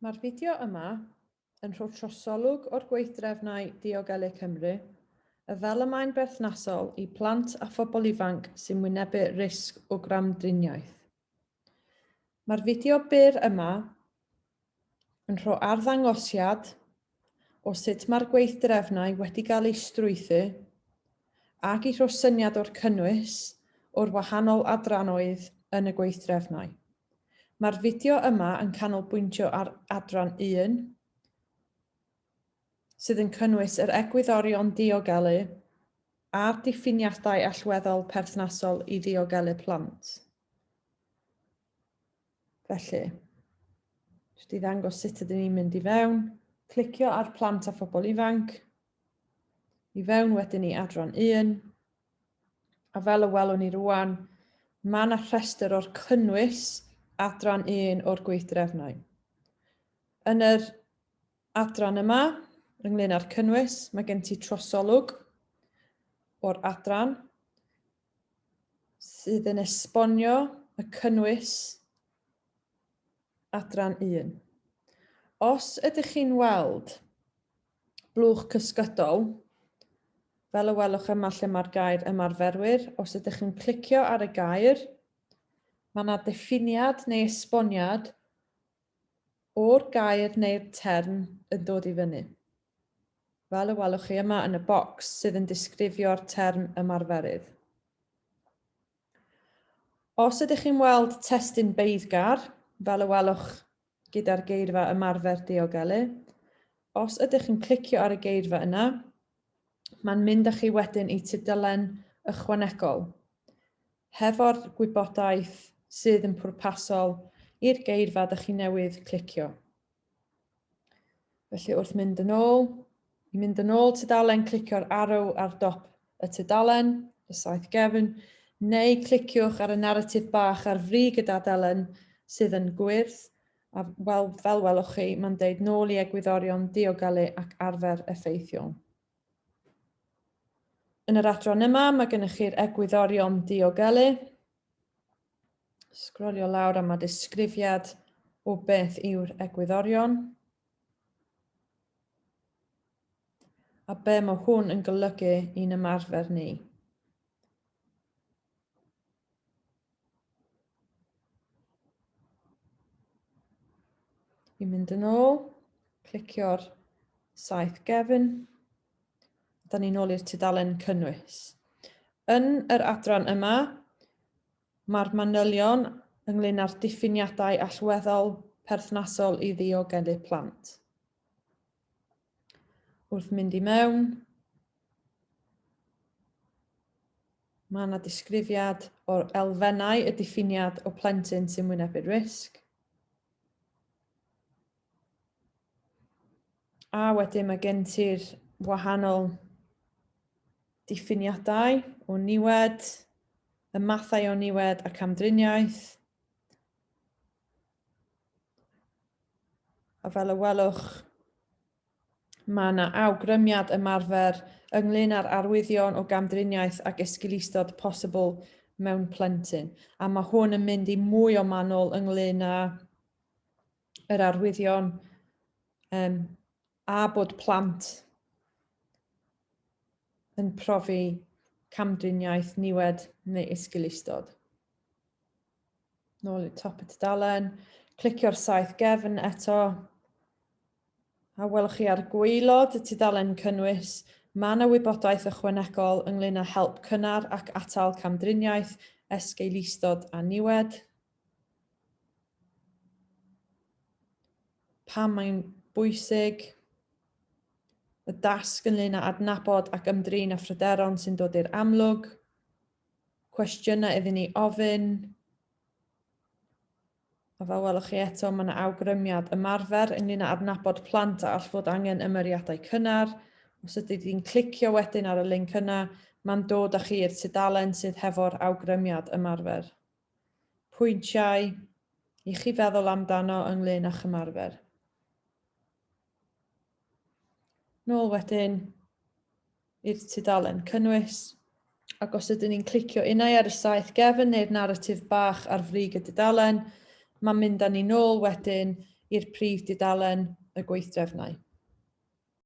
Mae'r fideo yma yn rhoi trosolwg o'r gweithdrefnau Diogelu Cymru, y fel y mae'n berthnasol i plant a phobl ifanc sy'n wynebu risg o gramdriniaeth. Mae'r fideo byr yma yn rhoi arddangosiad o sut mae'r gweithdrefnau wedi cael eu strwythu ac i rhoi syniad o'r cynnwys o'r wahanol adranoedd yn y gweithdrefnau. Mae'r fideo yma yn canolbwyntio ar adran 1, sydd yn cynnwys yr egwyddorion diogelu a'r diffiniadau allweddol perthnasol i ddiogelu plant. Felly, jyst i ddangos sut ydyn ni'n mynd i fewn, clicio ar plant a phobl ifanc, i fewn wedyn i adran 1, A fel y welwn ni rwan, mae yna rhestr o'r cynnwys adran 1 o'r gweithdrefnau. Yn yr adran yma, ynglyn â'r cynnwys, mae gen ti trosolwg o'r adran sydd yn esbonio y cynnwys adran 1. Os ydych chi'n weld blwch cysgodol, fel y welwch yma lle mae'r gair ymarferwyr, os ydych yn clicio ar y gair, mae yna diffiniad neu esboniad o'r gair neu'r term yn dod i fyny. Fel y welwch chi yma yn y bocs sydd yn disgrifio'r term ymarferydd. Os ydych chi'n weld testun beiddgar, fel y welwch gyda'r geirfa ymarfer diogelu, os ydych yn clicio ar y geirfa yna, mae'n mynd â chi wedyn i tudalen ychwanegol, hefo'r gwybodaeth sydd yn pwrpasol i'r geirfa dych chi newydd clicio. Felly wrth mynd yn ôl, i mynd yn ôl tudalen, clicio'r arrow ar dop y tudalen, y saeth gefn, neu cliciwch ar y naratif bach ar frig y dadelen sydd yn gwyrdd, a wel, fel welwch chi, mae'n deud nôl i egwyddorion diogelu ac arfer effeithiol. Yn yr adran yma, mae gennych chi'r egwyddorion diogelu. Sgrolio lawr a mae disgrifiad o beth yw'r egwyddorion. A be mae hwn yn golygu i'n ymarfer ni. I mynd yn ôl, clicio'r saeth gefn. Da ni'n ôl i'r tudalen cynnwys. Yn yr adran yma, mae'r manylion ynglyn â'r diffiniadau allweddol perthnasol i ddiogelu plant. Wrth mynd i mewn, Mae yna disgrifiad o'r elfennau y diffiniad o plentyn sy'n wynebu risg. A wedyn mae gen ti'r wahanol diffiniadau o niwed, y mathau o niwed ac amdriniaeth. A fel y welwch, Mae yna awgrymiad ymarfer ynglyn â'r arwyddion o gamdriniaeth ac esgeulustod posibl mewn plentyn. A mae hwn yn mynd i mwy o manwl ynglyn â yr arwyddion um, a bod plant yn profi camdriniaeth, niwed neu esgeulustod. Nôl i'r top y tudalen, clicio'r saeth gefn eto, A welwch chi ar gwaelod y tudalen cynnwys, mae yna wybodaeth ychwanegol ynglyn â help cynnar ac atal camdriniaeth, esgeulustod a niwed. Pam mae'n bwysig, y dasg ynglyn â adnabod ac ymdrin â phryderon sy'n dod i'r amlwg, cwestiynau iddyn ni ofyn, A fel welwch chi eto, mae yna awgrymiad ymarfer ynglyn â adnabod plant a all fod angen ymyriadau cynnar. Os ydych chi'n clicio wedyn ar y link yna, mae'n dod â chi i'r tudalen sydd hefo'r awgrymiad ymarfer. Pwyntiau i chi feddwl amdano ynglyn â'ch ymarfer. Nôl wedyn i'r tudalen cynnwys, ac os ydyn ni'n clicio unai ar y saeth gefn neu'r naratif bach ar frig y dudalen, mae'n mynd â ni nôl wedyn i'r prif dudalen y gweithdrefnau.